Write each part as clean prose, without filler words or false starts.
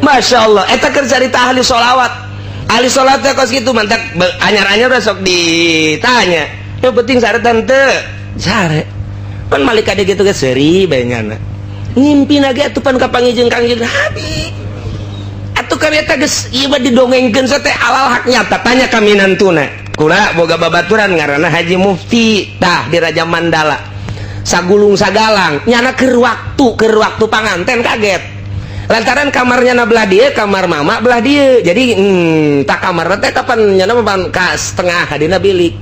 Masya Allah, eta keur carita ahli sholawat. Ahli sholawat teh kos kitu, mantak anyar-anyar udah sok ditanya. Yang penting sare tante. Sare. Pan malik kade gitu ge seuri bae nyana. Ngimpi ge atuh pan kapanggih jeung Kangjeng Nabi. Atuh kan eta geus ieu mah didongengkeun teh alal hak nyata. Tanya ka minantuna. Kula boga babaturan ngaranna Haji Mufti tah di Raja Mandala. Sagulung sagalang nyana keur waktu panganten kaget. Lantaran kamarnya na belah dia, kamar mama belah dia. Jadi tak kamar teh kapan nyana mah pan ka setengah hadina bilik.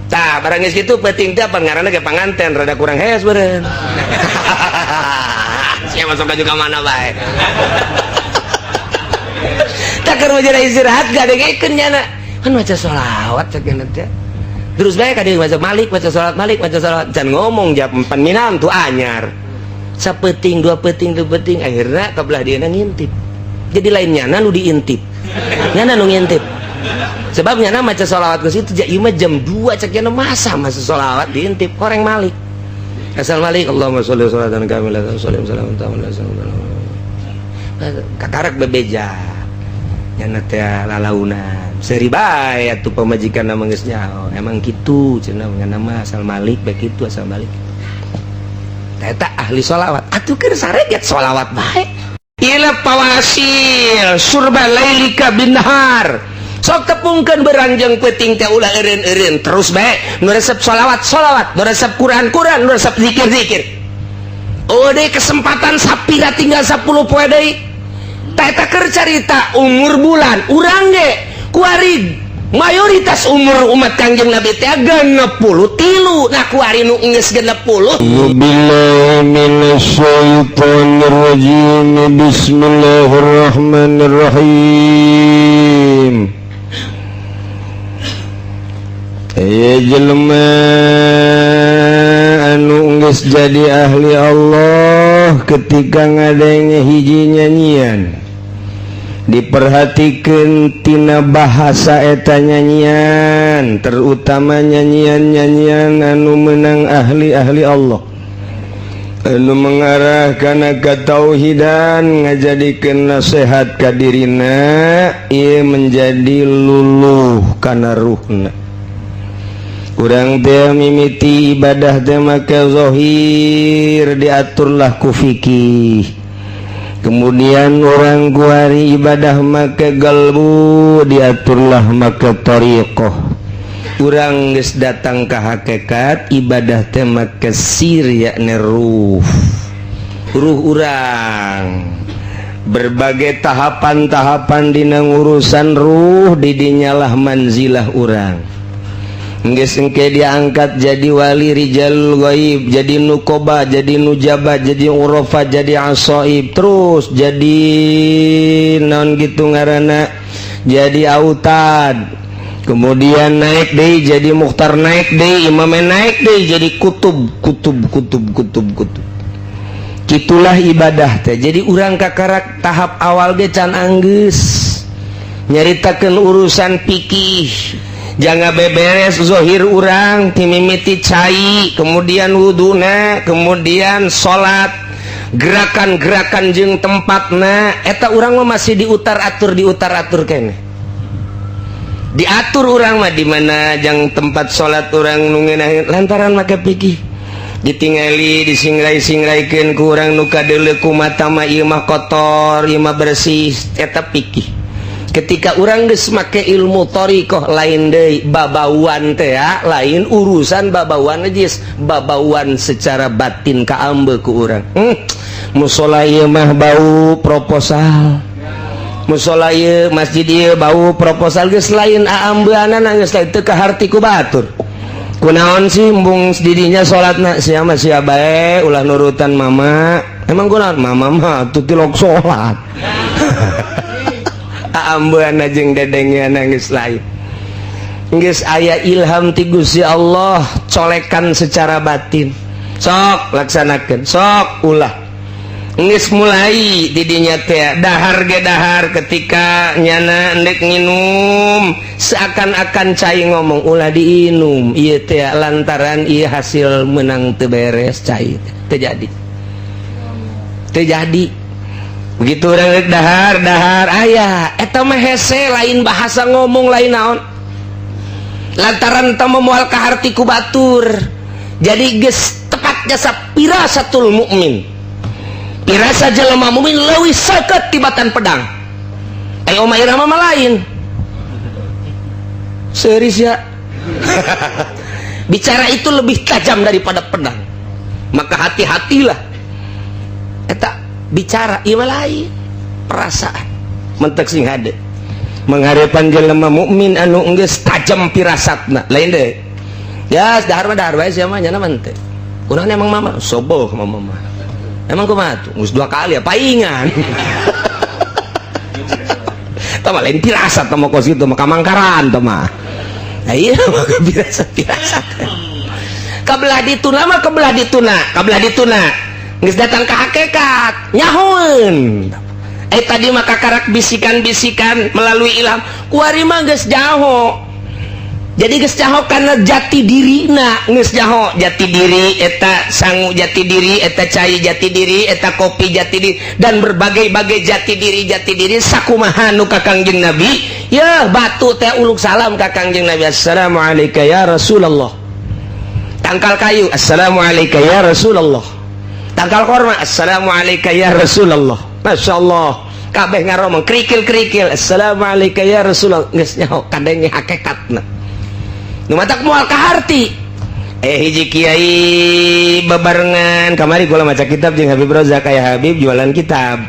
Tah, barang geus kitu peuting teh pan ngaranna ge panganten rada kurang hees beureun. Sia masuk ka juga mana bae. Tak keur jadi istirahat gak dengekeun nyana. Kan maca sholawat cek nyana teh. Terus bae ka dieu maca malik, maca sholawat malik, maca sholawat. Can ngomong jam pan minantu anyar. Sapeting, dua peting, dua peting, akhirnya ke belah dia ngintip. Jadi lain nyana nu diintip. Nyana nu ngintip. Sebab nyana maca sholawat ke situ ieu mah jam 2 cek nyana masa masa sholawat diintip koreng malik. Asal malik Allahumma sholli sholatan kamilatan sholli salam salam kakarak bebeja. Nyana teh lalaunan. Seuri bae atuh pamajikan mah geus nyaho. Emang kitu cenah nyana mah asal malik bae kitu asal malik. Eta ahli sholawat atuh keur sareget sholawat bae. Ila pawasil surba lailika binahar. Sok tepungkeun beranjang peuting teh ulah eureun-eureun terus bae nu resep sholawat sholawat, nu resep Quran Quran, nu resep zikir zikir. Oh deh kesempatan sapira tinggal 10 poe deui. Tah eta keur carita umur bulan urang ge kuari mayoritas umur umat Kangjeng Nabi teh 63. Nah kuari nu geus 60. Billahi minasyaitonir rajim. Bismillahirrahmanirrahim. Aya jelema anu geus jadi ahli Allah ketika ngadenge hiji nyanyian, diperhatikan tina bahasa eta nyanyian, terutama nyanyian-nyanyian anu menang ahli-ahli Allah anu mengarah kana katauhidan, ngajadikeun nasihat ka dirina, ieu menjadi luluh kana ruhna. Urang teh mimiti ibadah teh make zahir, diaturlah ku fikih. Kemudian orang kuari ibadah make galbu, diaturlah make thariqah. Urang geus datang ka hakikat, ibadah teh make sir, yakni ruh. Ruh urang berbagai tahapan-tahapan dina urusan ruh, didinyalah manzilah urang. Geus engke diangkat jadi wali rijal ghaib, jadi nukoba, jadi nujaba, jadi urafa, jadi asoib, terus jadi non gitu ngaranna, jadi autad, kemudian naik deui jadi mukhtar, naik deui imam, naik deui jadi kutub kutub kutub kutub kutub. Gitulah ibadah teh. Jadi urang kakarak tahap awal ge can anggeus nyaritakeun urusan pikih. Jangan beberes zohir urang timimiti cai, kemudian wuduna, kemudian salat, gerakan-gerakan jeung tempatna eta urang mah masih diutar atur, diutar atur kene diatur. Urang mah di mana jang tempat salat urang nu ngeunah lantaran make pikih, ditingali, disingrai-singraikeun ku urang nu kadeuleu ku mata mah ieu mah kotor, ieu mah bersih, eta pikih. Ketika urang geus make ilmu thariqah lain deui babauan teh ya, lain urusan babauan najis, babauan secara batin kaambe ku urang. Musola ieu mah bau proposal, musola ieu, masjid ieu bau proposal. Geus lain aambeanana, geus lain, teu kaharti ku batur. Kunaon sih embung didinya salatna sia mah sia bae, ulah nurutan mama. Emang kunaon mama mah tuh tilok salat? Aambean jeung dedengnya geus lain, geus aya ilham ti Gusti Allah, colekan secara batin, sok laksanakeun, sok ulah. Geus mulai didinya teh dahar ge dahar, ketika nyana endek nginum seakan-akan cai ngomong ulah diinum ieu teh, lantaran ieu hasil menang teu beres, cai teh jadi, teu jadi. Begitu urang rek dahar, dahar aya. Eta mah hese, lain bahasa ngomong, lain naon. Lantaran teu moal kaharti ku batur. Jadi geus tepat jasa firasatul mukmin. Firasa jelema mukmin leuwih seukeut tibatan pedang. Ayo Oma Irama mah lain. Serius ya. Bicara itu lebih tajam daripada pedang. Maka hati-hatilah. Eta bicara ieu mah lain perasaan. Mentek sing hade. Mengharepan jelema mukmin anu geus tajam firasatna. Lain deh. Ya, dahar mah dahar bae sia mah, nyana mah teu. Kunaon emang mama? Soboh mama mah. Emang kumaha tuh? Geus dua kali ya paingan. Tah mah lain firasat tah mah, kos kitu mah kamangkaran tah mah. Nah iya mah firasat firasat. Kabelah dituna mah kebelah dituna, kabelah dituna. Geus datang ke hakikat, nyahoeun. Eh, tadi mah kakarak bisikan-bisikan melalui ilham, kuari mah geus jaho. Jadi geus jaho karena jati dirina, geus jaho jati diri eta sangu, jati diri eta cai, jati diri eta kopi, jati diri dan berbagai-bagai jati diri, jati diri sakumaha nu ka Kangjeng Nabi. Ya batu teh uluk salam ka Kangjeng Nabi, assalamualaikum ya Rasulullah. Tangkal kayu, assalamualaikum ya Rasulullah. Tangkal korma, assalamualaikum ya Rasulullah. Masya Allah, kabeh ngaromong, kerikil-kerikil, assalamualaikum ya Rasulullah. Geus nyaho kadenge hakikatna nu matak moal kaharti. Eh, hiji kiai bebarengan kamari kula maca kitab jeung Habib Rozak, kayak Habib jualan kitab,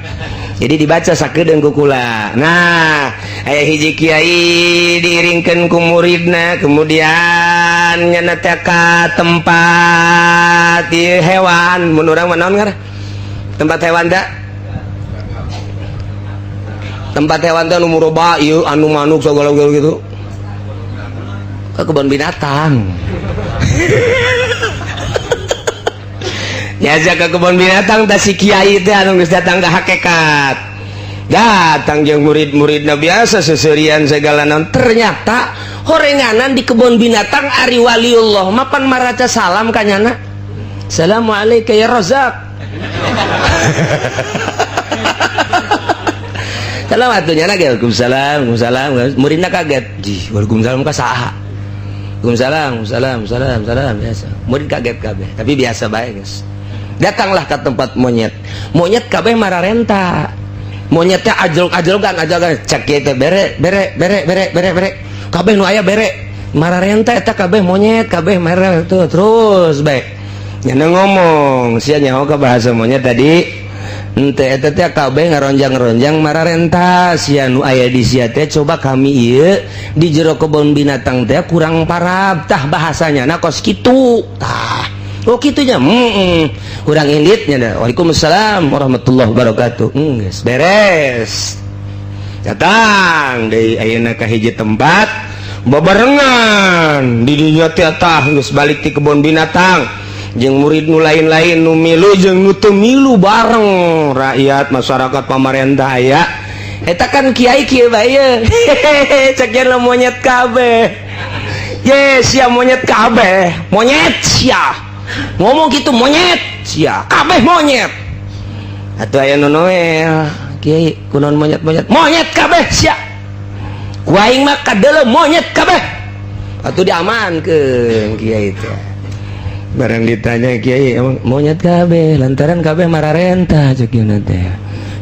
jadi dibaca sakedeung ku kula. Nah, aya hiji kiai diiringkeun ku muridna, kemudian nyana teh ka tempat ieu hewan. Mun urang mah naon ngaran tempat hewan da, tempat hewan teh anu muroba ieu, anu manuk segala gitu, ke kebun binatang ya, ke kebun binatang tah. Si kiai teh anu geus datang ke hakikat datang jeung murid-muridna, biasa seserian segala naon. Ternyata horenganan di kebun binatang, ari waliullah mapan maraca salam ka nyana, assalamualaikum ya Razak. Salam atuh nyana ge, waalaikumsalam, waalaikumsalam. Muridna kaget, jih, waalaikumsalam ka saha? Waalaikumsalam, salam, salam, salam, biasa. Murid kaget kabeh, tapi biasa bae geus. Datanglah ke tempat monyet. Monyet kabeh mararenta. Monyetnya ajlok-ajlokan, ajlokan. Cek kieu teh bere, bere, bere, bere, bere, bere. Kabeh nu aya bere. Mararenta eta kabeh monyet, kabeh marah tuh terus bae. Nyana ngomong, sia nyaho ka bahasa monyet tadi. Ente eta teh kabeh ngaronjang-ronjang mararenta sia nu aya di sia teh, coba kami ieu di jero kebun binatang teh kurang parab tah, bahasanya nah kos kitu tah. Oh, kitu nya, kurang inditnya dah. Waalaikumsalam warahmatullahi wabarakatuh. Geus beres, datang deui ayeuna ka hiji tempat babarengan di dinya teh. Tah geus balik ti kebun binatang jeung murid nu lain-lain, nu milu jeung nu teu milu bareng, rakyat, masyarakat, pamarentah aya. Eta kan kiai kieu bae, cek lo monyet kabeh ye sia, monyet kabeh, monyet sia, ngomong gitu, monyet sia kabeh, monyet. Atuh aya nu noel, kiai kunaon monyet, monyet, monyet kabeh sia, ku aing mah kadeuleu monyet kabeh. Atuh diamankeun kiai teh. Barang ditanya kiai, emang monyet kabeh? Lantaran kabeh mararenta, cek ieu teh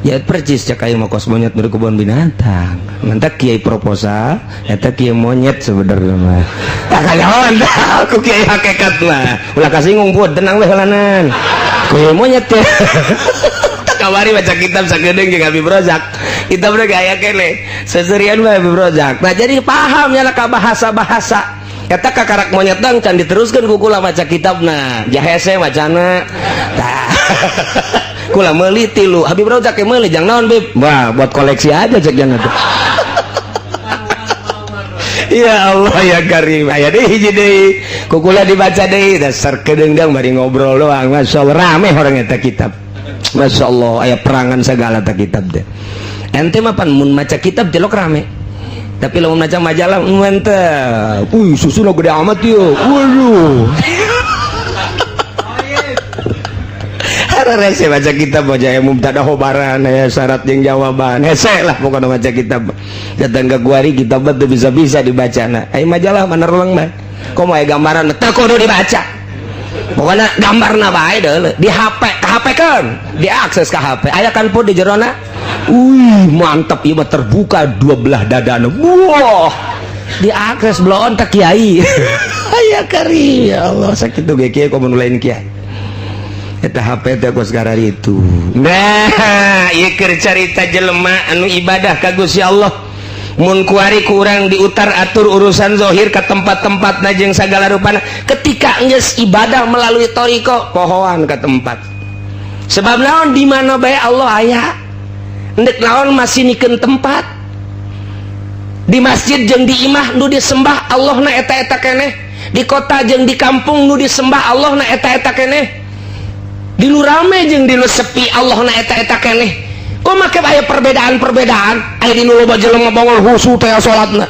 ya, percis cek aing mah kos monyet di kebun binatang. Mantak kiai proposal eta kiai monyet sebenarnya mah tak kanyahoan aku kiai hakikat mah. Ulah kasinggung pun, tenang we heulanan kiai monyet teh. Tak kamari baca kitab sakedeung jeung Habib Rozak, kitabna ge aya keneh seserian mah Habib Rozak. Nah, jadi paham nya ka bahasa-bahasa eta kakarak monyet dang can diteruskeun ku kula maca kitabna, jahese macana tah. Kula meuli tilu Habib Rozak ge meuli, jang naon Bib? Wah, buat koleksi aja, cek jangan tuh. Ya Allah ya Karim, aya deui hiji deui ku kula dibaca deui, dasar kedeung bari ngobrol doang. Masya Allah, rame orang eta kitab. Masya Allah, aya perangan segala ta kitab teh. Ente mah pan mun maca kitab jelok rame, tapi lamun maca majalah mantep. Wih, susu gede amat yuk, waduh. Rese baca kitab baca ya mubtada khobaran ya syarat jeung jawaban hese lah pokoknya baca kitab. Datang ke kuari kitab teu bisa-bisa dibacana. Ai majalah mana releng mah. Komo aya gambaran teu kudu dibaca. Pokoknya gambarna bae deuleu di HP, ka HP kan, diakses ka HP. Aya kan pun di jerona. Wih, mantap ieu mah terbuka dua belah dadana. Wah, diakses bloon ka kiai. Aya kari ya Allah sakitu ge kiai komo nu lain kiai. Eta HP teh kos itu. Nah, ieu keur carita jelema anu ibadah ka Gusti Allah. Mun kuari kurang diutar atur urusan zohir ke tempat-tempat najeng sagala rupana. Ketika geus ibadah melalui toriko pohoan ke tempat. Sebab naon di mana bae Allah aya. Endek naon masih nikeun tempat. Di masjid jeung di imah nu disembah Allah na eta-eta keneh. Di kota jeung di kampung nu disembah Allah na eta-eta keneh. Di nu rame jeung di nu sepi Allah na eta-eta keneh. Kok make aya perbedaan-perbedaan? Aya di nu loba jelema bongol husu teh salatna.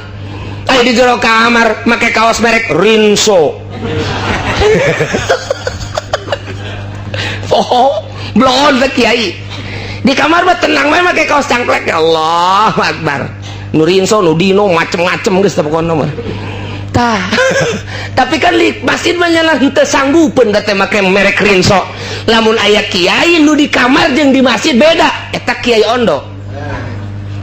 Aya di jero kamar make kaos merek Rinso. Oh, bloon teh kiai. Di kamar mah tenang bae make kaos cangklek ya Allah akbar. Nu Rinso, nu Dino macem-macem geus teh pokona mah. Tah. Tapi kan di masjid mah nyalah henteu sanggupeun teh make merek Rinso. Lamun aya kiai nu di kamar jeung di masjid beda, eta kiai ondo.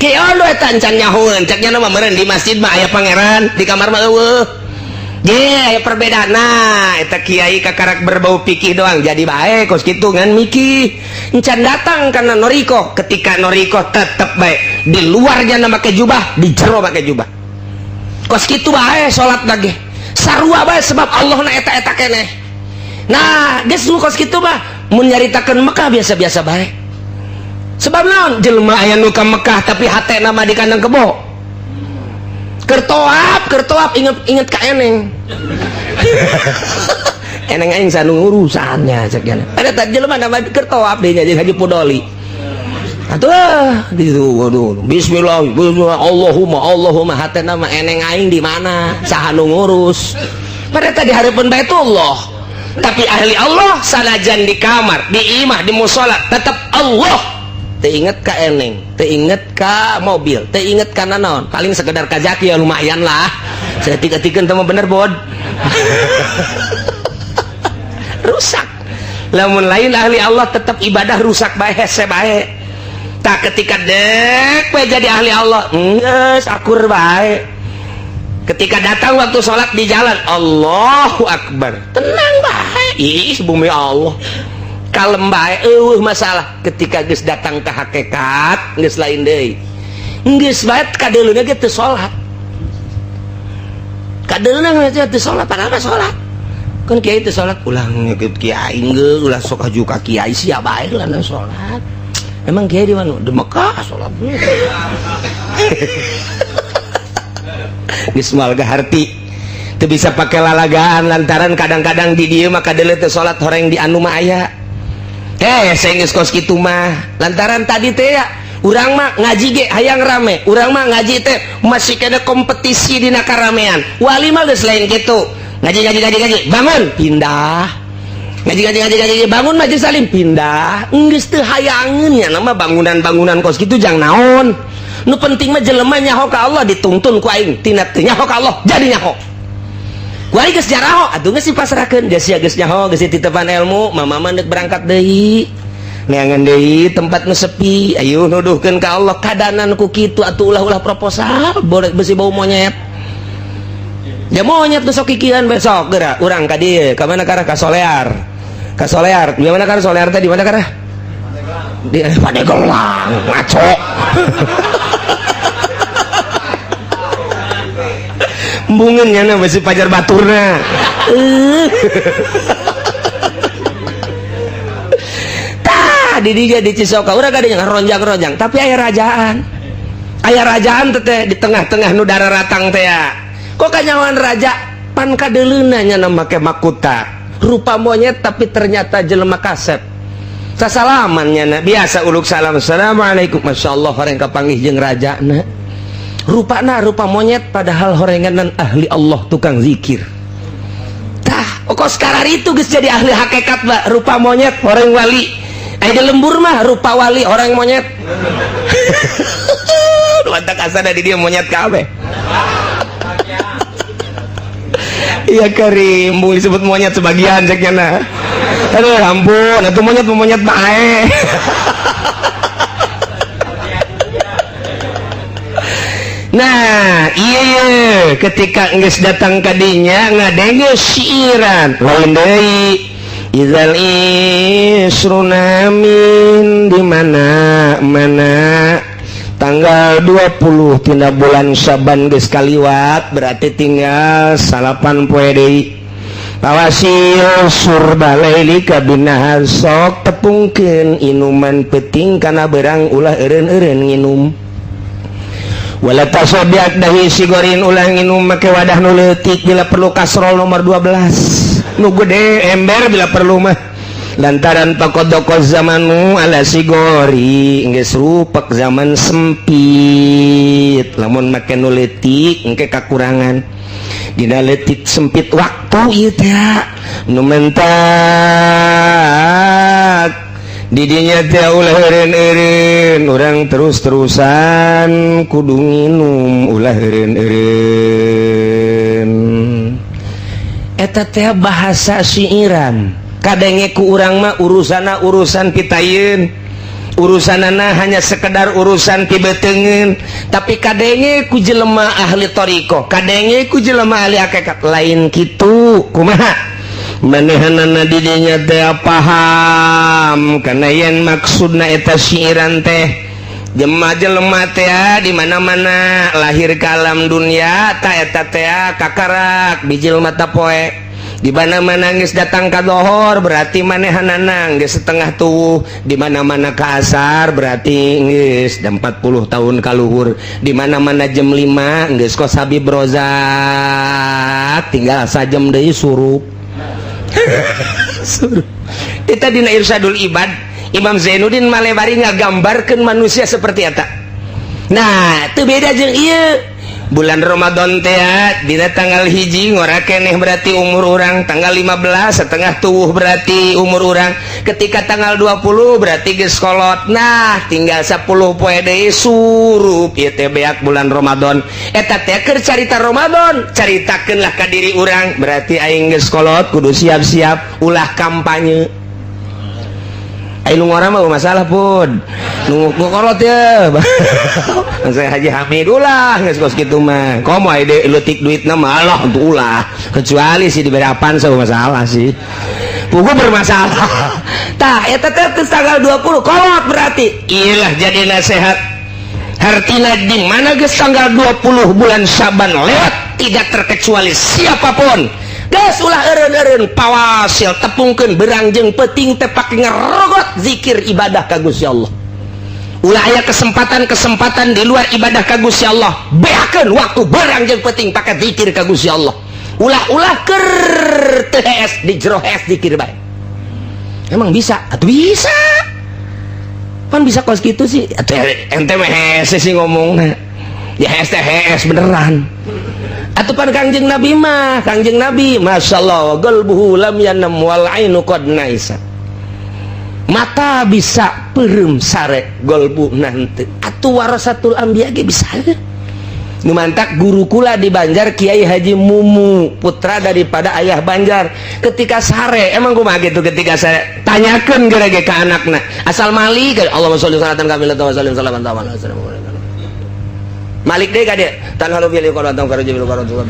Kiai ondo eta encan nyahoeun, cek nya mah meureun di masjid mah aya pangeran, di kamar mah eueuh. Ye, aya perbedaan. Nah, eta kiai kakarak berbau pikih doang jadi bae kos kitu ngan mikih. Encan datang karena noriko, ketika noriko tetep bae di luarnya make jubah, di jero make jubah. Kos kitu bae salat lagi. Sarua bae sebab Allah na eta-eta keneh. Nah, geus nu kos kitu mah mun nyaritakeun Mekah biasa-biasa bae. Sebab naon jelema aya nu ka Mekah tapi hatena mah di kandang kebo. Kertoap inget inget ka eneng. Eneng aing sanu urusannya cek nya. Ada tadi jelema nama kertoap deui nya jeung Haji Pudoli. Atuh gitu waduh bismillah bismillah Allahumma Allahumma hatena mah eneng aing di mana saha nu ngurus. Pada tadi hareupeun Baitullah. Tapi ahli Allah sanajan di kamar, di imah, di musola tetap Allah. Teu inget ka eneng, teu inget ka mobil, teu inget ka nanaon, paling sekedar ka jaki ya lumayan lah. Saya tiga-tiga teu bener bod. Rusak. Lamun lain ahli Allah tetap ibadah rusak bae hese bae. Tak ketika dek we jadi ahli Allah, geus akur bae. Ketika datang waktu sholat di jalan, Allahu Akbar, tenang bae. Ih, bumi Allah. Kalem bae eueuh masalah. Ketika geus datang ke hakikat, geus lain deui. Geus bae kadeuleuna ge teu salat. Kadeuleuna ge teu salat, padahal mah salat. Kan kiai teu salat, ulah ngikut kiai geus, ulah sok haju ka kiai sia bae lah salat. Emang kiai di mana? Di Mekah salat. Geus moal harti. Teu bisa pake lalagaan lantaran kadang-kadang di dieu mah kadeuleu teu salat horeng di anu mah aya. Saya geus kos kitu mah. Lantaran tadi teh ya, urang mah ngaji ge hayang rame. Urang mah ngaji teh masih kena kompetisi dina karamean. Wali mah geus lain kitu. Ngaji ngaji ngaji ngaji, bangun pindah. Ngaji ngaji ngaji ngaji, bangun majelis salim pindah. Geus teu hayangeun nya nama bangunan-bangunan kos kitu jang naon. Nu penting mah jelema nyaho ka Allah dituntun ku aing. Tina teu nyaho ka Allah jadi nyaho. Ku aing geus jaraho atuh geus dipasrahkeun. Geus sia geus nyaho geus titepan ilmu, mama mah deuk berangkat deui. Neangan deui tempat nu sepi, ayo nuduhkeun ka Allah kadanan ku kitu atuh ulah-ulah proposal, boleh besi bau monyet. Ya monyet nu sok kikian besok geura urang ka dieu, ka mana karah ka Solear. Ka Solear, di mana karah Solear teh di mana karah? Di Pandeglang, ngaco. Embungeun nya besi pajar baturna. Tah di dieu di Cisoka urang kadinya ronjang-ronjang, tapi aya rajaan. Aya rajaan teh di tengah-tengah nu dararatang teh ya. Kok kanyawan raja pan kadeuleuna nya make makuta. Rupa monyet tapi ternyata jelema kasep. Sasalaman nya biasa uluk salam. Assalamualaikum. Masyaallah horeng kapanggih jeung rajana. Rupana rupa monyet padahal horenganan ahli Allah tukang zikir. Tah, kok sekarang itu geus jadi ahli hakikat ba, rupa monyet horeng wali. Aya di lembur mah rupa wali orang monyet. Mantap asana di dia monyet kabeh. Iya karim, bu disebut monyet sebagian ceknya nah. Aduh ampun, itu monyet monyet bae. Nah, iya ketika geus datang ka dinya ngadenge siiran lain deui. Idzal isruna min di mana mana tanggal 20 tina bulan Syaban geus kaliwat berarti tinggal 9 poe deui. Pawasil surba laili kabinahan sok tepungkeun inuman peuting kana berang ulah eureun-eureun nginum. Wala tasobiak dahi sigorin ulah nginum make wadah nu leutik bila perlu kasrol nomor 12 nu gede ember bila perlu mah. Lantaran pakodoko zamanu ala sigori geus rupek zaman sempit lamun make nu leutik engke kakurangan. Dina leutik sempit waktu ieu teh nu mentak didinya teh ulah eureun-eureun urang terus-terusan kudu nginum ulah eureun-eureun. Eta teh bahasa siiran kadenge ku urang mah urusana urusan pitayeun, urusanana hanya sekedar urusan pibeteungeun, tapi kadenge ku jelema ahli thariqah, kadenge ku jelema ahli hakikat lain kitu. Kumaha manehanana didinya teh paham kana yen maksudna eta siiran teh jema jelema teh di mana-mana lahir ka alam dunia ta eta teh kakarak bijil mata poe. Di mana-mana geus datang ka dohor berarti manehanana geus setengah tuwuh, di mana-mana ka asar berarti geus 40 tahun kaluhur, di mana-mana jam 5 geus kos Habib Rozak tinggal sajam deui surup. Surup. Kita dina Irsyadul Ibad Imam Zainuddin Malebari ngagambarkeun manusia seperti eta. Nah, teu beda jeung ieu. Bulan Ramadan teh dina tanggal 1 ngora keneh berarti umur urang, tanggal 15 setengah tuwuh berarti umur urang, ketika tanggal 20 berarti geus kolot. Nah, tinggal 10 poe deui surup ieu teh beak bulan Ramadan. Eta teh keur carita Ramadan, caritakeunlah ka diri urang berarti aing geus kolot kudu siap-siap ulah kampanye. Aing nu ngora mah masalah pun. Nu kolot ya. Saya Haji Hamid ulah geus kos kitu mah. Komo aya leutik duitna mah Allah untuk ulah. Kecuali sih diberi apaan sama masalah sih. Pugu bermasalah. Tah eta teh tanggal 20 kolot berarti. Iyalah jadi nasihat. Hartina di mana geus tanggal 20 bulan Syaban lewat tidak terkecuali siapapun. Geus ulah eureun-eureun pawasil tepungkeun berang jeung peuting teh pake ngerogot zikir ibadah ka Gusti Allah. Ulah aya kesempatan-kesempatan di luar ibadah ka Gusti Allah. Beakeun waktu berang jeung peuting pake zikir ka Gusti Allah. Ulah-ulah keur teu hees di jero hees zikir bae. Emang bisa? Atuh bisa. Pan bisa kos kitu sih. Atuh ente mah hees sih ngomongna. Ya hees teh hees beneran. Atuh pan Kangjeng Nabi mah, Kangjeng Nabi masyaallah qalbuhu lam yanam wal ainu qad naisa. Mata bisa peureum sare golbu nanti. Atuh warasatul anbiya ge bisa. Nu mantak guru kula di Banjar Kiai Haji Mumu, putra daripada ayah Banjar. Ketika sare, emang kumaha gitu ketika sare? Tanyakeun geura ge ka anakna. Asal malik, Allahumma sholli salatan kamilatan wa sallim salatan tamam. Malik deh ka dia. Tanhalu bil qur'an faraju bil qur'an bil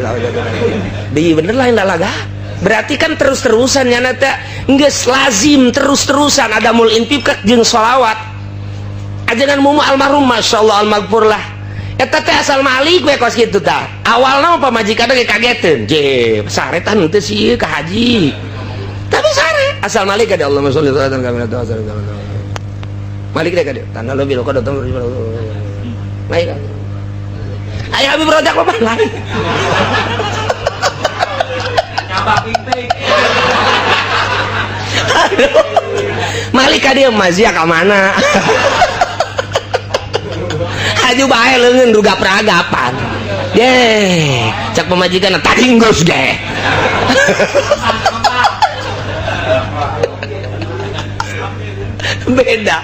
deui bener lain lalaga. Berarti kan terus-terusan nyana teh geus lazim terus-terusan ada mul infak jeung sholawat. Ajaran Mumu almarhum masyaallah almaghfur lah. Eta teh asal malik we kos kitu tah. Awalna mah pamajikan ge kageteun. Je, saretan teu sih ka haji. Tapi sare asal malik ka dia Allahumma sholli salatan kamilatan wa sallim. Malik deh ka dia. Tanhalu bil qur'an Malik. Ayah Habib Rozak apa lain? Aduh. Malik dia mazia ka mana? Haju bae leungeun rugap-ragapan. Deh, cak pamajikan tadi geus deh. Beda.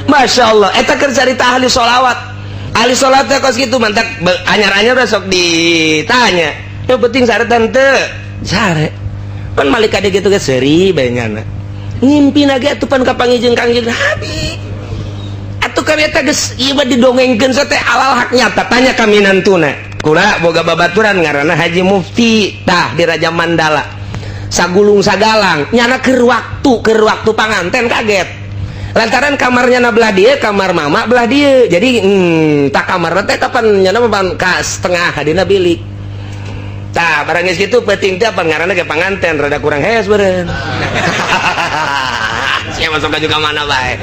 Masya Allah, eta keur carita ahli sholawat. Ahli sholawat teh kos kitu, mantak anyar-anyar udah sok ditanya. Yang penting sare tante. Sare. Pan malik kade gitu ge seuri bae nyana. Ngimpi ge atuh pan kapanggih jeung Kangjeng Nabi. Atuh kan eta geus ieu mah didongengkeun teh alal hak nyata, tanya ka minantuna. Kula boga babaturan ngaranna Haji Mufti tah di Raja Mandala. Sagulung sagalang nyana keur waktu panganten kaget. Lantaran kamarnya na belah dia, kamar mama belah dia. Jadi tak kamar teh kapan nyana mah ka setengah hadina bilik. Tah barang geus kitu peuting teh apa ngaranna ge panganten rada kurang hees beureun. Sia masuk ka juga mana bae.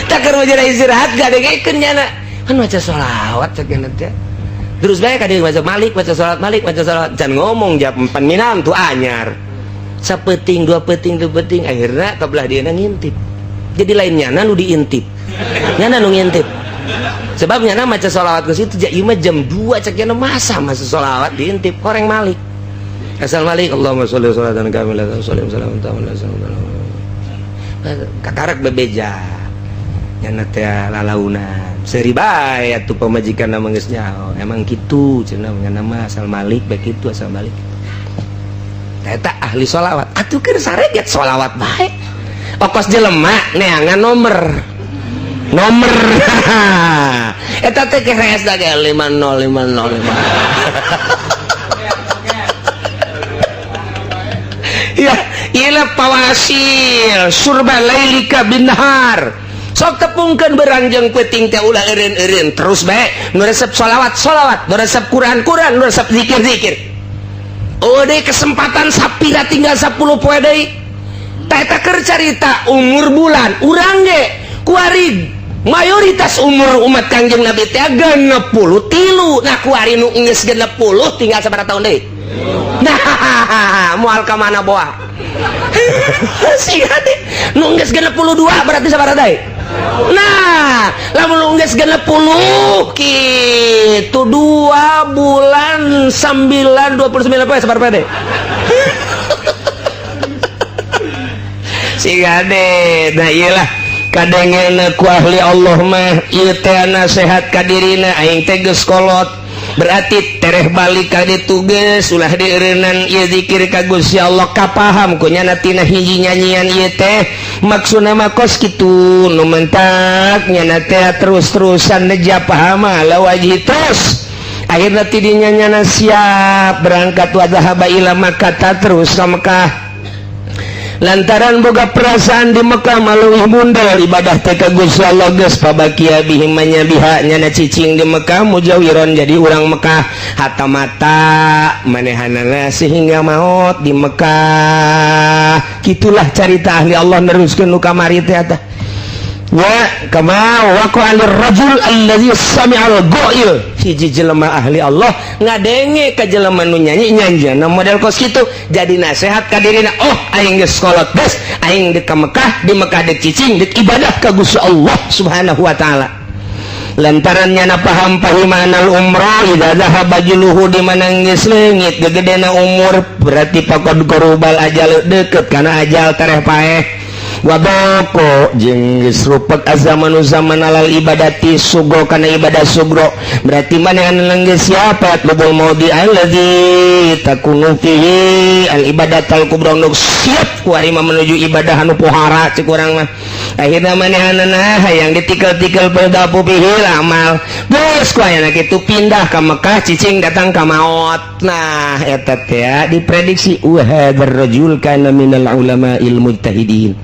Tak keur jadi istirahat gak dengekeun nyana. Kan maca sholawat cek teh. Terus bae ka dieu maca malik, maca sholawat malik, maca sholawat can ngomong jam 4 minam tuh anyar. Sapeting, dua peting, dua peting, akhirnya ke belah dia ngintip. Jadi lain nyana nu diintip, nyana nu ngintip. Sebab nyana maca sholawat ke situ ieu mah jam 2 cek nyana masa masa sholawat diintip koreng malik. Asal malik Allahumma sholli sholatan kamilatan sholli salam salam kakarak bebeja. Nyana teh lalaunan. Seuri bae atuh pamajikan mah geus nyaho. Emang kitu cenah nyana mah asal malik bae kitu asal malik. Eta ahli sholawat atuh keur sareget sholawat bae. Okos jelema neangan nomor. Nomor. Eta teh keres da ge 50505. Ya, ila pawasil surba lailika binahar. Sok tepungkeun beranjeng peuting teh ulah eureun-eureun terus bae nu resep sholawat sholawat, nu resep Quran Quran, nu resep zikir zikir. Oh deh kesempatan sapira tinggal 10 poe deui. Tah eta keur carita umur bulan urang ge kuari mayoritas umur umat Kangjeng Nabi teh 63. Nah kuari nu geus 60 tinggal sabaraha tahun deui? Nah moal ka mana boa? Sing hati nu geus 62 berarti sabaraha deui? Nah lamun nu geus 60 kitu 2 bulan 9 29 poe sabaraha poe deui? Sing hade. Nah iyalah kadengena ku ahli Allah mah ieu teh nasehat ka dirina aing teh geus kolot. Berarti tereh balik ka ditu geus ulah dieureunnan ieu zikir ka Gusti Allah kapaham ku nyana tina hiji nyanyian ieu teh maksudna mah kos kitu nu mentak nyana teh terus-terusan neja pahama lawajih terus akhirna ti dinya nyana siap berangkat wa zahaba ila Makkah terus ka Mekah. Lantaran boga perasaan di Mekah maluih mundel ibadah teh ka Gusti Allah geus pabakia bihi manya biha nyana cicing di Mekah mujawiron jadi urang Mekah hatta mata manehanana sehingga maut di Mekah. Kitulah carita ahli Allah neruskeun nu kamari teh eta. Ya kama waqa alir rajul allazi sami'al ghail hiji jelema ahli Allah ngadenge ka jelema nu nyanyi nyanyian model kos kitu jadi nasehat ka dirina oh aing geus kolot geus aing deuk ka Mekah di Mekah deuk cicing deuk ibadah ka Gusti Allah Subhanahu wa taala. Lantaran nyana paham pahimanal umroh idza dhahaba juluhu di mana geus leungit gegedena umur berarti pakod korubal ajal deukeut kana ajal tereh paeh. Waboko jeung geus rupek azamanu zaman alal ibadati sugro kana ibadah sugro berarti manehna geus siapa lubul maudi allazi takunu fihi al ibadatal kubra nu siap ku ari mah menuju ibadah anu pohara cek urang mah akhirna manehanna hayang ditikel-tikel berdapu fihi amal geus ku ayana kitu pindah ka Mekah cicing datang ka maot. Nah eta teh diprediksi wa hadzal rajul kana minal ulama'il mujtahidin.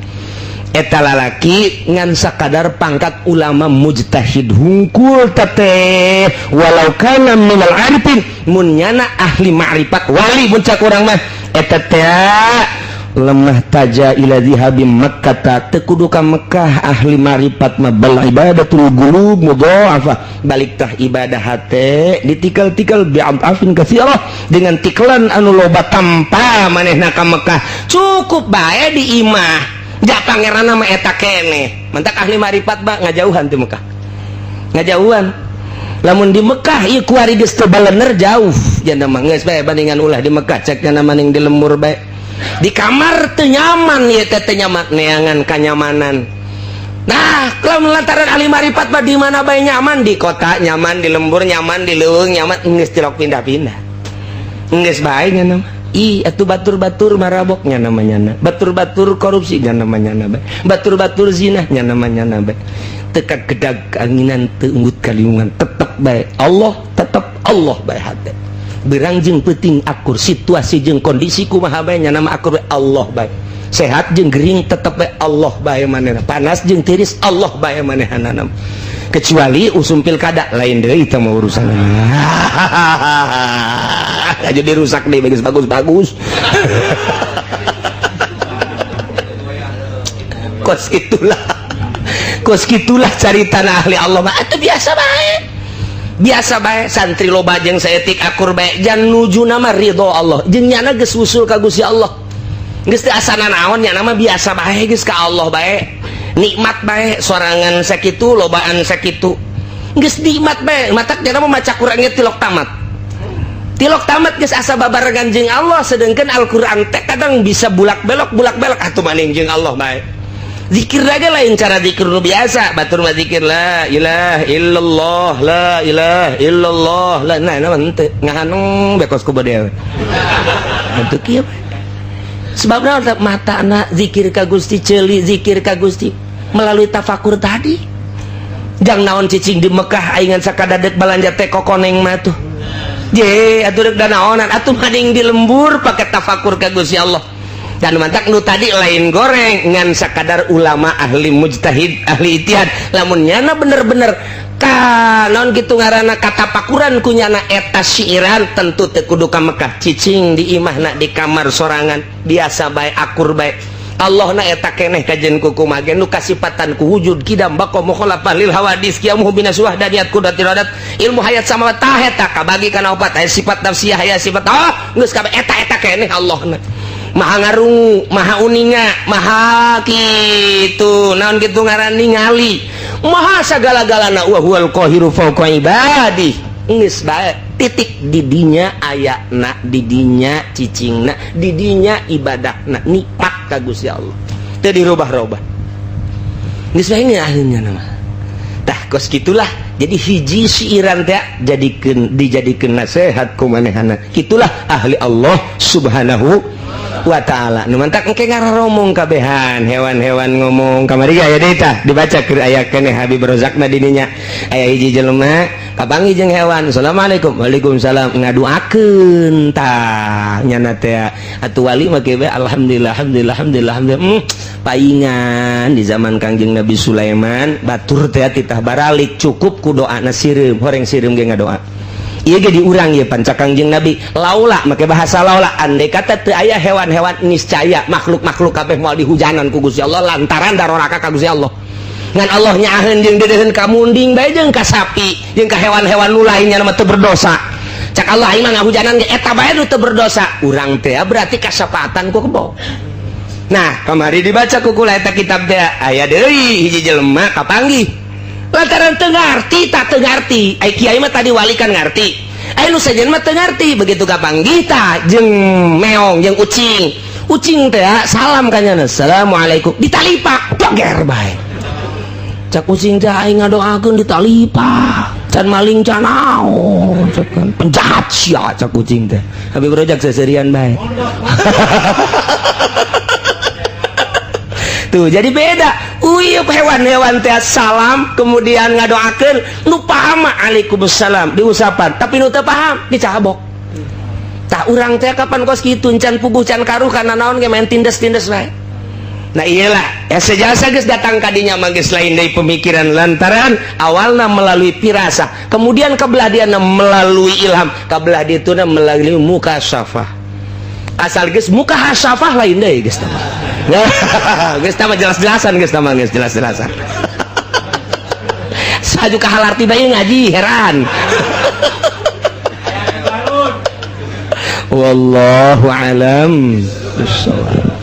Eta lalaki ngan sakadar pangkat ulama mujtahid hungkul tete walau kana minal arifin mun nyana ahli ma'rifat wali mun cak urang mah eta teh lemah taja ila zihabi Makkah teu kudu ka Mekah ahli ma'rifat mah bal ibadatul qulub mudha'afa balik tah ibadah hate ditikel-tikel bi'afin katsirah dengan tikelan anu loba tanpa manehna ka Mekah cukup bae di imah. Ja pangeran mah eta keneh. Mantak ahli marifat ba ngajauhan ti Mekah. Ngajauhan. Lamun di Mekah ieu kuari geus teu balener jauh. Janda mah geus bae bandingan ulah di Mekah cek nya maning di lembur bae. Di kamar teu nyaman ieu teh, teu nyaman, neangan kanyamanan. Nah, kalau lantaran ahli marifat mah di mana bae nyaman, di kota nyaman, di lembur nyaman, di leuweung nyaman, geus tilok pindah-pindah. Geus bae nya mah. Ih, atuh batur-batur marabok nya namanya na. Batur-batur korupsi nya namanya na bae. Batur-batur zina nya namanya na bae. Teka gedag anginan, teu unggut kaliungan, tetep bae Allah, tetep Allah bae hate. Berang jeung peuting akur, situasi jeung kondisi kumaha bae nya nama akur bae, Allah bae. Sehat jeung gering tetep bae Allah bae manehna. Panas jeung tiris Allah bae manehna. Kecuali usum pilkada lain deui, itu mah urusan. Jadi rusak deh, bagus bagus bagus. Kos itulah. Kos gitulah cari tanah ahli Allah mah atuh biasa bae. Biasa bae santri loba jeung saeutik akur bae, jan nuju nama ridho Allah. Jeung nyana geus usul ka Gusti Allah. Geus teu asana naon, nyana mah biasa bae, geus ka Allah bae. Nikmat bae sorangan sakitu, lobaan sakitu. Geus nikmat bae, matak nyana mah maca Quran ge tilok tamat. Tilok tamat geus asa babarengan jeung Allah, sedangkan Al-Qur'an teh kadang bisa bulak-belok atuh maning jeung Allah bae. Zikir lagi lain cara zikir nu biasa, batur mah zikir la ilaha illallah, la ilaha illallah, la nah nah henteu ngahanung bekos ku bade. Henteu kieu. Sebabna matana zikir ka Gusti, ceuli zikir ka Gusti melalui tafakur tadi. Jang naon cicing di Mekah aingan sakadadek balanja teh kokoneng mah tuh. Je atuh deuk danaonan atuh mading di lembur pake tafakur ka Gusti Allah. Dan mantak nu tadi lain goreng ngan sakadar ulama ahli mujtahid ahli ijtihad, lamun nyana bener-bener ka naon kitu ngaranna katapakuran ku nyana eta siiran, tentu teu kudu ka Mekah, cicing di imahna, di kamar sorangan biasa bae, akur bae. Allah na eta keneh kajen ku kumaha ge nu kasipatan ku wujud kidam baqa mukhalafah lil hawadis qiyamuhu binas wahdaniyat qudrat iradat ilmu hayat sama tah eta kabagi kana opat, aya sifat nafsiyah, aya sifat ah geus kabeh eta eta keneh Allah na maha ngarungu, maha uninga, maha kitu naon kitu ngaran ningali, maha sagala-galana, wa huwal qahiru fawqa ibadi. Geus bae titik didinya ayana, didinya cicingna, didinya ibadahna, nikmat ka Gusti Allah teu dirubah-rubah. Geus bae ahlinya nama tah kos gitulah. Jadi hiji siiran teh jadikeun dijadikeun nasihat ku manehana. Kitulah ahli Allah subhanahu wa ta'ala. Nu mantak engke ngaromong kabehan hewan-hewan ngomong kamari aya deui tah dibaca keur aya keneh Habib Rozakna dininya. Aya hiji jelema kapanggih jeung hewan, assalamualaikum, waalaikumsalam, ngaduakeun tah nyana teh atuh wali mah kieu bae, alhamdulillah alhamdulillah alhamdulillah alhamdulillah. Paingan di zaman Kangjeng Nabi Sulaiman batur teh titah baralik cukup ku doana sireum, horeng sireum ge ngadoa. Ieu ge diurang ieu panca Kangjeng Nabi laula make bahasa laula, andai kata teu aya hewan-hewan niscaya makhluk-makhluk kabeh moal dihujanan ku Gusti Allah lantaran daroraka ka Gusti Allah. Ngan Allah nyaaheun jeung deudeuheun ka munding bae jeung ka sapi jeung ka hewan-hewan nu lainnya mah teu berdosa. Cak Allah aing mah ngahujanan ge eta bae nu teu berdosa. Urang teh berarti kasapaatan ku kebo. Nah, kamari dibaca ku kula eta kitab teh aya deui hiji jelema kapanggih. Lantaran teu ngarti, tak teu ngarti. Ai kiai mah tadi wali kan ngarti. Ai nu sejen mah teu ngarti, begitu kapanggih tah jeung meong jeung ucing. Ucing teh salam ka nyana, assalamualaikum, ditalipa, joger bae. Cak ucing teh aing ngadoakeun ditalipa. Can maling can naon, cak kan penjahat sia cak ucing teh. Habib Rojak seserian bae. Tuh jadi beda. Uyup hewan-hewan teh salam kemudian ngadoakeun nu paham waalaikumsalam diusapan, tapi nu teu paham dicabok. Tah urang teh kapan kos kitu can puguh can karuh kana naon ge main tindes-tindes bae. Nah iyalah ya sejasa geus datang kadinya mah geus lain deui pemikiran lantaran awalna melalui pirasa, kemudian kebelah diana melalui ilham, kebelah dituna melalui mukasyafah. Asal geus muka hasyafah lain deui geus tah. Geus tah jelas-jelasan, geus tah geus jelas-jelasan. Saju ka halarti bae ngaji heran. Wallahu alam bissawab.